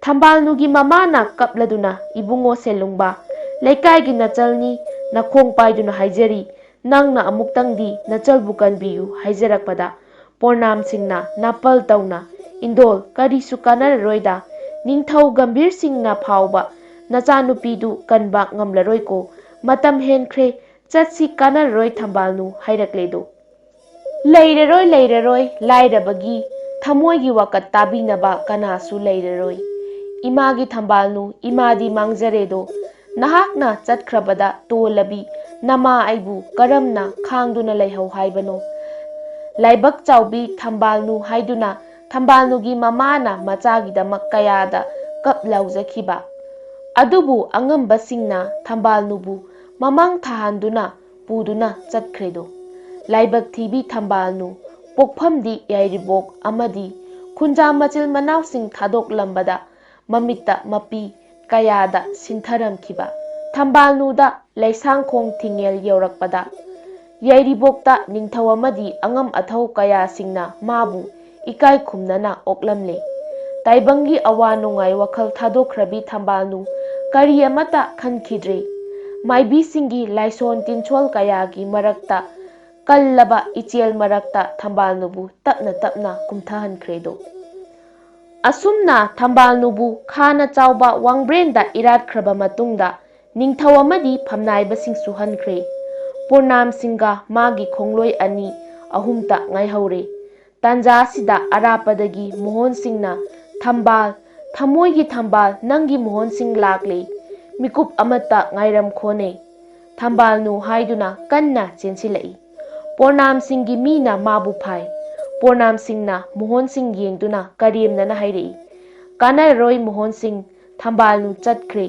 ꯊꯝꯕꯥꯜꯅꯨꯒꯤ ꯃꯃꯥꯅ ꯀꯞꯂꯗꯨꯅ, "ꯏꯕꯨꯡꯉꯣ ꯁꯦꯂꯨꯡꯕ, ꯂꯩꯀꯥꯏꯒꯤ ꯅꯆꯜꯅꯤ, ꯅꯈꯣꯡ ꯄꯥꯏꯗꯨꯅ ꯍꯥꯏꯖꯔꯤ, ꯅꯪꯅ ꯑꯃꯨꯛꯇꯪꯗꯤ ꯅꯆꯜꯕꯨ ꯀꯟꯕꯤꯌꯨ" ꯍꯥꯏꯖꯔꯛꯄꯗ, ꯄꯣꯔꯅꯥꯝꯁꯤꯡꯅ ꯅꯥꯄꯜ ꯇꯧꯅ, "ꯏꯟꯗꯣꯜ, ꯀꯔꯤꯁꯨ ꯀꯥꯟꯅꯔꯔꯣꯏꯗ, ꯅꯤꯡꯊꯧ ꯒꯝꯚꯤꯔ ꯁꯤꯡꯅ ꯐꯥꯎꯕ ꯅꯆꯥꯅꯨꯄꯤꯗꯨ ꯀꯟꯕ ꯉꯝꯂꯔꯣꯏꯀꯣ, ꯃꯇꯝ ꯍꯦꯟꯈ꯭ꯔꯦ, ꯆꯠꯁꯤ, ꯀꯥꯟꯅꯔꯔꯣꯏ ꯊꯝꯕꯥꯜꯅꯨ" ꯍꯥꯏꯔꯛꯂꯦꯗꯣ꯫ ꯂꯩꯔꯔꯣꯏ, ꯂꯩꯔꯔꯣꯏ, ꯂꯥꯏꯔꯕꯒꯤ ꯊꯃꯣꯏꯒꯤ ꯋꯥꯀꯠ ꯇꯥꯕꯤꯅꯕ ꯀꯅꯥꯁꯨ ꯂꯩꯔꯔꯣꯏ꯫ ꯏꯃꯥꯒꯤ ꯊꯝꯕꯥꯜꯅꯨ, ꯏꯃꯥꯗꯤ ꯃꯥꯡꯖꯔꯦꯗꯣ꯫ ꯅꯍꯥꯛꯅ ꯆꯠꯈ꯭ꯔꯕꯗ ꯇꯣꯜꯂꯕꯤ ꯅꯃꯥ ꯑꯩꯕꯨ ꯀꯔꯝꯅ ꯈꯥꯡꯗꯨꯅ ꯂꯩꯍꯧ ꯍꯥꯏꯕꯅꯣ? ꯂꯥꯏꯕꯛ ꯆꯥꯎꯕꯤ ꯊꯝꯕꯥꯜꯅꯨ ꯍꯥꯏꯗꯨꯅ ꯊꯝꯕꯥꯜꯅꯨꯒꯤ ꯃꯃꯥꯅ ꯃꯆꯥꯒꯤꯗꯃꯛ ꯀꯌꯥꯗ ꯀꯞ ꯂꯥꯎꯖꯈꯤꯕ꯫ ꯑꯗꯨꯕꯨ ꯑꯉꯝꯕꯁꯤꯡꯅ ꯊꯝꯕꯥꯜꯅꯨꯕꯨ ꯃꯃꯥꯡ ꯊꯥꯍꯟꯗꯨꯅ ꯄꯨꯗꯨꯅ ꯆꯠꯈ꯭ꯔꯦꯗꯣ꯫ ꯂꯥꯏꯕꯛ ꯊꯤꯕꯤ ꯊꯝꯕꯥꯜꯅꯨ, ꯄꯣꯛꯐꯝꯗꯤ ꯌꯥꯏꯔꯤꯕꯣꯛ ꯑꯃꯗꯤ ꯈꯨꯟꯖꯥ ꯃꯆꯤꯜ ꯃꯅꯥꯎꯁꯤꯡ ꯊꯥꯗꯣꯛꯂꯝꯕꯗ ꯃꯃꯤꯠꯇ ꯃꯄꯤ ꯀꯌꯥꯗ ꯁꯤꯟꯊꯔꯝꯈꯤꯕ꯫ ꯊꯝꯕꯥꯜꯅꯨꯗ ꯂꯩꯁꯥꯡꯈꯣꯡ ꯊꯤꯡꯉꯦꯜ ꯌꯧꯔꯛꯄꯗ ꯌꯥꯏꯔꯤꯕꯣꯛꯇ ꯅꯤꯡꯊꯧ ꯑꯃꯗꯤ ꯑꯉꯝ ꯑꯊꯧ ꯀꯌꯥꯁꯤꯡꯅ ꯃꯥꯕꯨ ꯏꯀꯥꯏ ꯈꯨꯝꯅꯅ ꯑꯣꯛꯂꯝꯂꯦ꯫ ꯇꯥꯏꯕꯪꯒꯤ ꯑꯋꯥ ꯅꯨꯡꯉꯥꯏ ꯋꯥꯈꯜ ꯊꯥꯗꯣꯛꯈ꯭ꯔꯕꯤ ꯊꯝꯕꯥꯜꯅꯨ ꯀꯔꯤ ꯑꯃꯠꯇ ꯈꯟꯈꯤꯗ꯭ꯔꯦ꯫ ꯃꯥꯏꯕꯤꯁꯤꯡꯒꯤ ꯂꯥꯏꯁꯣꯟ ꯇꯤꯟꯁꯣꯜ ꯀꯌꯥꯒꯤ ꯃꯔꯛꯇ ꯀꯜꯂꯕ ꯏꯆꯦꯜ ꯃꯔꯛꯇ ꯊꯝꯕꯥꯜꯅꯨꯕꯨ ꯇꯞꯅ ꯇꯞꯅ ꯀꯨꯝꯊꯍꯟꯈ꯭ꯔꯦꯗꯣ꯫ ꯑꯁꯨꯝꯅ ꯊꯝꯕꯥꯜꯅꯨꯕꯨ ꯈꯥꯅ ꯆꯥꯎꯕ ꯋꯥꯡꯕ꯭ꯔꯦꯟꯗ ꯏꯔꯥꯠꯈ꯭ꯔꯕ ꯃꯇꯨꯡꯗ, ꯅꯤꯡꯊꯧ ꯑꯃꯗꯤ ꯐꯝꯅꯥꯏꯕꯁꯤꯡ ꯁꯨꯍꯟꯈ꯭ꯔꯦ꯫ ꯄꯣꯔꯅꯥꯝ ꯁꯤꯡꯒ ꯃꯥꯒꯤ ꯈꯣꯡꯂꯣꯏ ꯑꯅꯤ ꯑꯍꯨꯝꯇ ꯉꯥꯏꯍꯧꯔꯦ꯫ ꯇꯥꯟꯖꯥ ꯑꯁꯤꯗ ꯑꯔꯥꯞꯄꯗꯒꯤ ꯃꯣꯍꯣꯟ ꯁꯤꯡꯅ, "ꯊꯝꯕꯥꯜ, ꯊꯃꯣꯏꯒꯤ ꯊꯝꯕꯥꯜ, ꯅꯪꯒꯤ ꯃꯣꯍꯣꯟ ꯁꯤꯡ ꯂꯥꯛꯂꯦ꯫ ꯃꯤꯀꯨꯞ ꯑꯃꯠꯇ ꯉꯥꯏꯔꯝꯈꯣꯅꯦ"꯫ ꯊꯝꯕꯥꯜꯅꯨ ꯍꯥꯏꯗꯨꯅ ꯀꯟꯅ ꯆꯦꯟꯁꯤꯜꯂꯛꯏ꯫ ꯄꯣꯔꯅꯥꯝꯁꯤꯡꯒꯤ ꯃꯤꯅ ꯃꯥꯕꯨ ꯐꯥꯏ꯫ ꯄꯣꯔꯅꯥꯝꯁꯤꯡꯅ ꯃꯣꯍꯣꯟꯁꯤꯡ ꯌꯦꯡꯗꯨꯅ ꯀꯔꯦꯝꯅꯅ ꯍꯥꯏꯔꯛꯏ, "ꯀꯥꯟꯅꯔꯔꯣꯏ ꯃꯣꯍꯣꯟꯁꯤꯡ, ꯊꯝꯕꯥꯜꯅꯨ ꯆꯠꯈ꯭ꯔꯦ꯫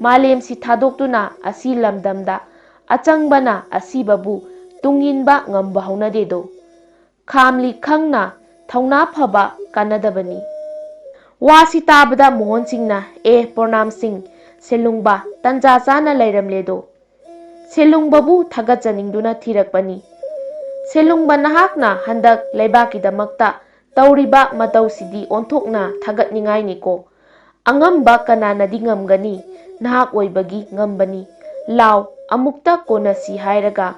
ꯃꯥꯂꯦꯝꯁꯤ ꯊꯥꯗꯣꯛꯇꯨꯅ ꯑꯁꯤ ꯂꯝꯗꯝꯗ ꯑꯆꯪꯕꯅ ꯑꯁꯤꯕꯕꯨ ꯇꯨꯡꯏꯟꯕ ꯉꯝꯕ ꯍꯧꯅꯗꯦꯗꯣ꯫ ꯈꯥꯝꯂꯤ ꯈꯪꯅ ꯊꯧꯅꯥ ꯐꯕ ꯀꯥꯟꯅꯗꯕꯅꯤ"꯫ ꯋꯥꯁꯤ ꯇꯥꯕꯗ ꯃꯣꯍꯣꯟꯁꯤꯡꯅ, "ꯑꯦ ꯄꯣꯔꯅꯥꯝꯁꯤꯡ, ꯁꯦꯂꯨꯡꯕ ꯇꯟꯖꯥ ꯆꯥꯅ ꯂꯩꯔꯝꯂꯦꯗꯣ"꯫ ꯁꯦꯂꯨꯡꯕꯕꯨ ꯊꯥꯒꯠꯆꯅꯤꯡꯗꯨꯅ ꯊꯤꯔꯛꯄꯅꯤ꯫ "ꯁꯦꯂꯨꯡꯕ, ꯅꯍꯥꯛꯅ ꯍꯟꯗꯛ ꯂꯩꯕꯥꯛꯀꯤꯗꯃꯛꯇ ꯇꯧꯔꯤꯕ ꯃꯇꯧꯁꯤꯗꯤ ꯑꯣꯟꯊꯣꯛꯅ ꯊꯥꯒꯠꯅꯤꯡꯉꯥꯏꯅꯤꯀꯣ꯫ ꯑꯉꯝꯕ ꯀꯅꯥꯅꯗꯤ ꯉꯝꯒꯅꯤ? ꯅꯍꯥꯛ ꯑꯣꯏꯕꯒꯤ ꯉꯝꯕꯅꯤ꯫ ꯂꯥꯎ, ꯑꯃꯨꯛꯇ ꯀꯣꯟꯅꯁꯤ ꯍꯥꯏꯔꯒ"꯫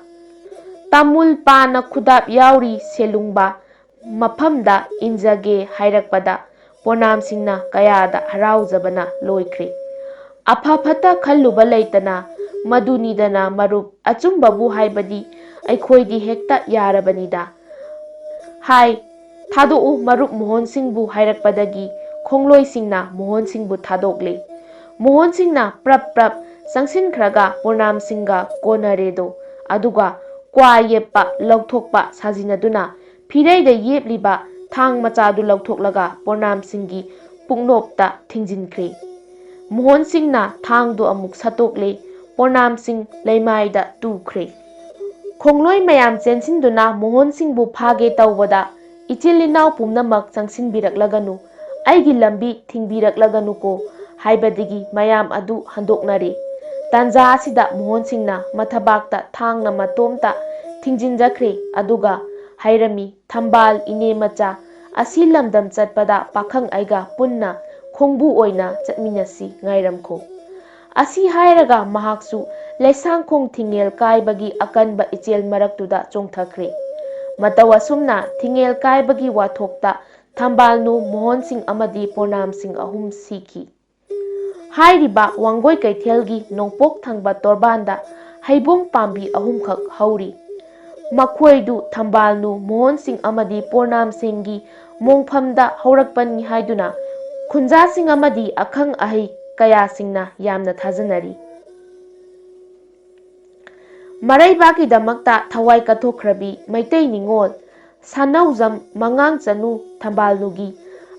ꯇꯥꯃꯨꯜ ꯄꯥꯅ ꯈꯨꯗꯥꯞ ꯌꯥꯎꯔꯤ ꯁꯦꯂꯨꯡꯕ, ꯃꯐꯝꯗ ꯏꯟꯖꯒꯦ ꯍꯥꯏꯔꯛꯄꯗ ꯄꯣꯅꯥꯝꯁꯤꯡꯅ ꯀꯌꯥꯗ ꯍꯔꯥꯎꯖꯕꯅ ꯂꯣꯏꯈ꯭ꯔꯦ꯫ ꯑꯐ ꯐꯠꯇ ꯈꯜꯂꯨꯕ ꯂꯩꯇꯅ, "ꯃꯗꯨꯅꯤꯗꯅ ꯃꯔꯨꯞ, ꯑꯆꯨꯝꯕꯕꯨ ꯍꯥꯏꯕꯗꯤ ꯑꯩꯈꯣꯏꯗꯤ ꯍꯦꯛꯇ ꯌꯥꯔꯕꯅꯤꯗ" ꯍꯥꯏ꯫ "ꯊꯥꯗꯣꯛꯎ ꯃꯔꯨꯞ ꯃꯣꯍꯣꯟꯁꯤꯡꯕꯨ" ꯍꯥꯏꯔꯛꯄꯗꯒꯤ ꯈꯣꯡꯂꯣꯏꯁꯤꯡꯅ ꯃꯣꯍꯣꯟꯁꯤꯡꯕꯨ ꯊꯥꯗꯣꯛꯂꯦ꯫ ꯃꯣꯍꯣꯟꯁꯤꯡꯅ ꯄ꯭ꯔꯞ ꯄ꯭ꯔꯞ ꯆꯪꯁꯤꯟꯈ꯭ꯔꯒ ꯄꯣꯅꯥꯝꯁꯤꯡꯒ ꯀꯣꯟꯅꯔꯦꯗꯣ꯫ ꯑꯗꯨꯒ ꯀ꯭ꯋꯥ ꯌꯦꯞꯄ, ꯂꯧꯊꯣꯛꯄ ꯁꯥꯖꯤꯟꯅꯗꯨꯅ ꯐꯤꯔꯩꯗ ꯌꯦꯞꯂꯤꯕ ꯊꯥꯡ ꯃꯆꯥꯗꯨ ꯂꯧꯊꯣꯛꯂꯒ ꯄꯣꯅꯥꯝꯁꯤꯡꯒꯤ ꯄꯨꯛꯅꯣꯞꯇ ꯊꯤꯡꯖꯤꯟꯈ꯭ꯔꯦ꯫ ꯃꯣꯍꯣꯟꯁꯤꯡꯅ ꯊꯥꯡꯗꯨ ꯑꯃꯨꯛ ꯁꯠꯇꯣꯛꯂꯦ꯫ ꯄꯣꯅꯥꯝꯁꯤꯡ ꯂꯩꯃꯥꯏꯗ ꯇꯨꯈ꯭ꯔꯦ꯫ ꯈꯣꯡꯂꯣꯏ ꯃꯌꯥꯝ ꯆꯦꯟꯁꯤꯟꯗꯨꯅ ꯃꯣꯍꯣꯟꯁꯤꯡꯕꯨ ꯐꯥꯒꯦ ꯇꯧꯕꯗ, "ꯏꯆꯤꯜ ꯏꯅꯥꯎ ꯄꯨꯝꯅꯃꯛ ꯆꯪꯁꯤꯟꯕꯤꯔꯛꯂꯒꯅꯨ, ꯑꯩꯒꯤ ꯂꯝꯕꯤ ꯊꯤꯡꯕꯤꯔꯛꯂꯒꯅꯨꯀꯣ" ꯍꯥꯏꯕꯗꯒꯤ ꯃꯌꯥꯝ ꯑꯗꯨ ꯍꯟꯗꯣꯛꯅꯔꯦ꯫ ꯇꯥꯟꯖꯥ ꯑꯁꯤꯗ ꯃꯣꯍꯣꯟꯁꯤꯡꯅ ꯃꯊꯕꯥꯛꯇ ꯊꯥꯡꯅ ꯃꯇꯣꯝꯇ ꯊꯤꯡꯖꯤꯟꯖꯈ꯭ꯔꯦ, ꯑꯗꯨꯒ ꯍꯥꯏꯔꯝꯃꯤ, "ꯊꯝꯕꯥꯜ ꯏꯅꯦ ꯃꯆꯥ, ꯑꯁꯤ ꯂꯝꯗꯝ ꯆꯠꯄꯗ ꯄꯥꯈꯪ ꯑꯩꯒ ꯄꯨꯟꯅ ꯈꯣꯡꯕꯨ ꯑꯣꯏꯅ ꯆꯠꯃꯤꯟꯅꯁꯤ, ꯉꯥꯏꯔꯝꯈꯣ"꯫ ꯑꯁꯤ ꯍꯥꯏꯔꯒ ꯃꯍꯥꯛꯁꯨ ꯂꯩꯁꯥꯡꯈꯣꯡ ꯊꯤꯡꯉꯦꯜ ꯀꯥꯏꯕꯒꯤ ꯑꯀꯟꯕ ꯏꯆꯦꯜ ꯃꯔꯛꯇꯨꯗ ꯆꯣꯡꯊꯈ꯭ꯔꯦ꯫ ꯃꯇꯧ ꯑꯁꯨꯝꯅ ꯊꯤꯡꯉꯦꯜ ꯀꯥꯏꯕꯒꯤ ꯋꯥꯊꯣꯛꯇ ꯊꯝꯕꯥꯜꯅꯨ, ꯃꯣꯍꯣꯟ ꯁꯤꯡ ꯑꯃꯗꯤ ꯄꯣꯔꯅꯥꯝ ꯁꯤꯡ ꯑꯍꯨꯝ ꯁꯤꯈꯤ꯫ ꯍꯥꯏꯔꯤꯕ ꯋꯥꯡꯒꯣꯏ ꯀꯩꯊꯦꯜꯒꯤ ꯅꯣꯡꯄꯣꯛ ꯊꯪꯕ ꯇꯣꯔꯕꯥꯟꯗ ꯍꯩꯕꯣꯡ ꯄꯥꯝꯕꯤ ꯑꯍꯨꯝꯈꯛ ꯍꯧꯔꯤ꯫ ꯃꯈꯣꯏꯗꯨ ꯊꯝꯕꯥꯜꯅꯨ, ꯃꯣꯍꯣꯟ ꯁꯤꯡ ꯑꯃꯗꯤ ꯄꯣꯔꯅꯥꯝ ꯁꯤꯡꯒꯤ ꯃꯣꯡꯐꯝꯗ ꯍꯧꯔꯛꯄꯅꯤ ꯍꯥꯏꯗꯨꯅ ꯈꯨꯟꯖꯥꯁꯤꯡ ꯑꯃꯗꯤ ꯑꯈꯪ ꯑꯍꯩ ꯀꯌꯥꯁꯤꯡꯅ ꯌꯥꯝꯅ ꯊꯥꯖꯅꯔꯤ꯫ ꯃꯔꯩꯕꯥꯛꯀꯤꯗꯃꯛꯇ ꯊꯋꯥꯏ ꯀꯠꯊꯣꯛꯈ꯭ꯔꯕꯤ ꯃꯩꯇꯩ ꯅꯤꯉꯣꯜ ꯁꯥꯅꯧꯖꯝ ꯃꯉꯥꯡ ꯆꯅꯨ ꯊꯝꯕꯥꯜꯅꯨꯒꯤ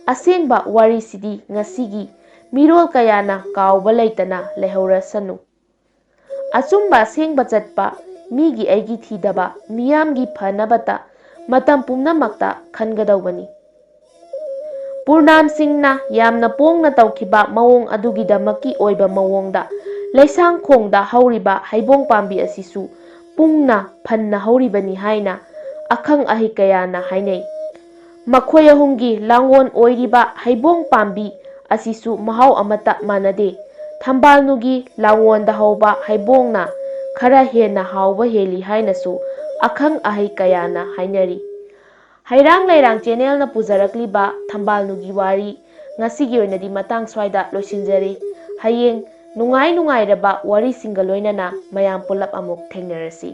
ꯑꯁꯦꯡꯕ ꯋꯥꯔꯤꯁꯤꯗꯤ ꯉꯁꯤꯒꯤ ꯃꯤꯔꯣꯜ ꯀꯌꯥꯅ ꯀꯥꯎꯕ ꯂꯩꯇꯅ ꯂꯩꯍꯧꯔꯁꯅꯨ꯫ ꯑꯆꯨꯝꯕ ꯑꯁꯦꯡꯕ ꯆꯠꯄ ꯃꯤꯒꯤ ꯑꯩꯒꯤ ꯊꯤꯗꯕ ꯃꯤꯌꯥꯝꯒꯤ ꯐꯅꯕꯇ ꯃꯇꯝ ꯄꯨꯝꯅꯃꯛꯇ ꯈꯟꯒꯗꯧꯕꯅꯤ꯫ ꯄꯨꯔꯅꯥꯝ ꯁꯤꯡꯅ ꯌꯥꯝꯅ ꯄꯣꯡꯅ ꯇꯧꯈꯤꯕ ꯃꯑꯣꯡ ꯑꯗꯨꯒꯤꯗꯃꯛꯀꯤ ꯑꯣꯏꯕ ꯃꯑꯣꯡꯗ ꯂꯩꯁꯥꯡꯈꯣꯡꯗ ꯍꯧꯔꯤꯕ ꯍꯩꯕꯣꯡ ꯄꯥꯝꯕꯤ ꯑꯁꯤꯁꯨ ꯄꯨꯡꯅ ꯐꯟꯅ ꯍꯧꯔꯤꯕꯅꯤ ꯍꯥꯏꯅ ꯑꯈꯪ ꯑꯍꯩ ꯀꯌꯥꯅ ꯍꯥꯏꯅꯩ꯫ ꯃꯈꯣꯏ ꯑꯍꯨꯝꯒꯤ ꯂꯥꯡꯒꯣꯜ ꯑꯣꯏꯔꯤꯕ ꯍꯩꯕꯣꯡ ꯄꯥꯝꯕꯤ ꯑꯁꯤꯁꯨ ꯃꯍꯥꯎ ꯑꯃꯠꯇ ꯃꯥꯟꯅꯗꯦ꯫ ꯊꯝꯕꯥꯜꯅꯨꯒꯤ ꯂꯥꯡꯒꯣꯜꯗ ꯍꯧꯕ ꯍꯩꯕꯣꯡꯅ ꯈꯔ ꯍꯦꯟꯅ ꯍꯥꯎꯕ ꯍꯦꯜꯂꯤ ꯍꯥꯏꯅꯁꯨ ꯑꯈꯪ ꯑꯍꯩ ꯀꯌꯥꯅ ꯍꯥꯏꯅꯔꯤ꯫ ꯍꯩꯔꯥꯡ ꯂꯩꯔꯥꯡ ꯆꯦꯅꯦꯜꯅ ꯄꯨꯖꯔꯛꯂꯤꯕ ꯊꯝꯕꯥꯜꯅꯨꯒꯤ ꯋꯥꯔꯤ ꯉꯁꯤꯒꯤ ꯑꯣꯏꯅꯗꯤ ꯃꯇꯥꯡ ꯁ꯭ꯋꯥꯏꯗ ꯂꯣꯏꯁꯤꯟꯖꯔꯦ꯫ ꯍꯌꯦꯡ ꯅꯨꯡꯉꯥꯏ ꯅꯨꯡꯉꯥꯏꯔꯕ ꯋꯥꯔꯤꯁꯤꯡꯒ ꯂꯣꯏꯅꯅ ꯃꯌꯥꯝ ꯄꯨꯂꯞ ꯑꯃꯨꯛ ꯊꯦꯡꯅꯔꯁꯤ꯫